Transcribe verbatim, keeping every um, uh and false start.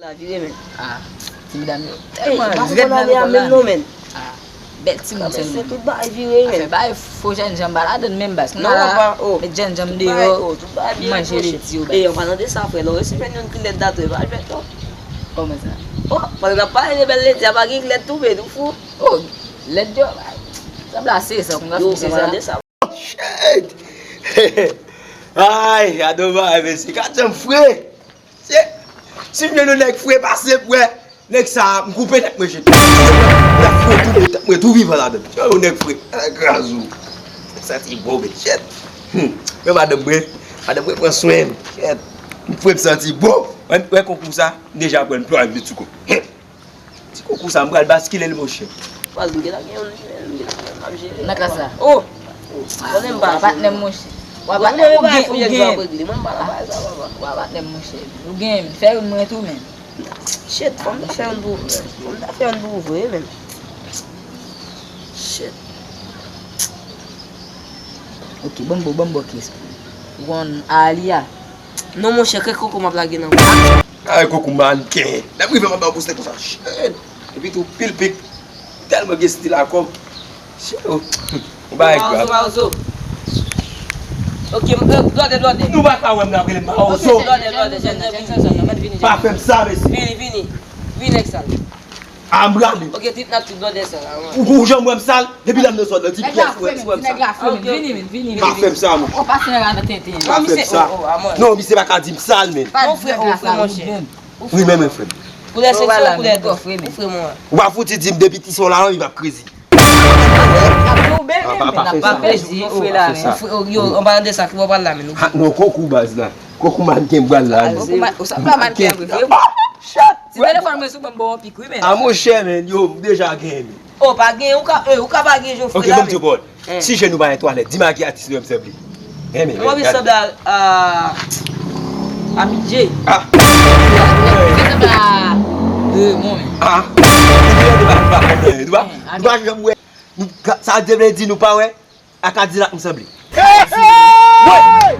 Vire men. Ah, ti medam yo tèlman rèd nan lekòl la, men. Ah, bèl timoun sèlman. Tout bagay vire men. Afè bay fo jènjan m pa ladann menm baz. Non, papa, oh. Met jènjan m deyò, manje ledi yo bay. E, an palan de sa, frè, lè w resevwa yon kilèt datò, e pa jwèt non. Kòman sa? Oh, pandan n ap pale de bèl ledi, a pa gen kilèt tou, men, ou fou. Oh, lèd yo, sa blase sa, konn sa. Shit! Ay, adova, mesye, gad jan m fre. Se, si m jwenn yon nèg fre pase m, wè, nèg sa, m koupe tèt mwen, shit. L ap fè tou, tèt mwen tou vivan ladan. Yon nèg fre, kraz ou. Santi bon, men, shit. Hmm. Men madanm mwen, madanm mwen pran swen m. Shit. M fre, m santi bon. Wè, wè konkou sa, m deja pran, m plore, m met sou kò. Ti koukou sa, m pral baskile l, monchè. Pral m gentan gen youn, m gentan gen youn, m ap jere. Nan klas la. Oh! Konnen m pa patnè m, monchè. Wa patnè m, ou gen, ou gen. Mwen m pa la bay sa, papa. Wa patnè m, monchè. Ou gen, fè youn mwen tou, men. Shit, fò m ta fè youn pou, fò m ta fè youn pou ou vre, men. Shit. Ok, ban m bo, ban m bo kes. Ou konn Aaliyah? Non, monchè, kèk koko m ap lage nan. Ay, koko mannken. Lè m rive m ap ba w poste konsa. Shit. Epi tou, pil pik. Tèlman gen stil akò. Shit, oh. Yon bagay grav. Mawozo, Mawozo. Ok, m, euh, blòdè, blòdè. Nou pa ka wè m nan, rele m Mawozo. Ok, blòdè, blòdè, jèn nan vini. Pa fè m sa, mesye. Vini, vini. Vini, nèg sal. A, m rale. Ok, tit n ap tit blòdè sal la, wi. Ou, ou janm wè m sal? Depi lè m nan zòn nan, di pyès, wè m sal. Nèg la fre, men, vini, men, vini. Pa fè m sa, non. Ou pase nan tenten. Pa fè m sa. Non, misye pa ka di m sal, men. Non, frè, ou frè, monchè. Wi, men, men, frè m. Koulè senti w, koulè dò. Ou frè mwen. Ou pa fouti di m depi ti son la, li p ap krezi. Ap tou bebe, men, ap pa krezi, ou frè la, men. Ou frè, yo, an palan de sa, ki bò pral la, men, nou. Ha, non, koko baz la. Koko mannken m pral la, non. Koko ma-, ou sa pa mannken, wi, frè. Ti telefòn mwen sou mwen, m ba w yon pik, wi, men. A, monchè, men, yo, m deja genyen, men. Oh, pa genyen, ou ka, eh, ou ka pa genyen, jan w fè la, men. Ok, ban m di w pawòl. Si je nou pa gen twalèt, di m a ki atis nou yo m sanble. Eh, men, mwen vin sanble a, a, a P J. Ah. Mwen sanble a, euh, mwen menm. Ah. Ou pa, ou pa, ou pa janm wè. Nou, sa vle di nou pa wè. A Kadilak m sanble. Hey! Hey!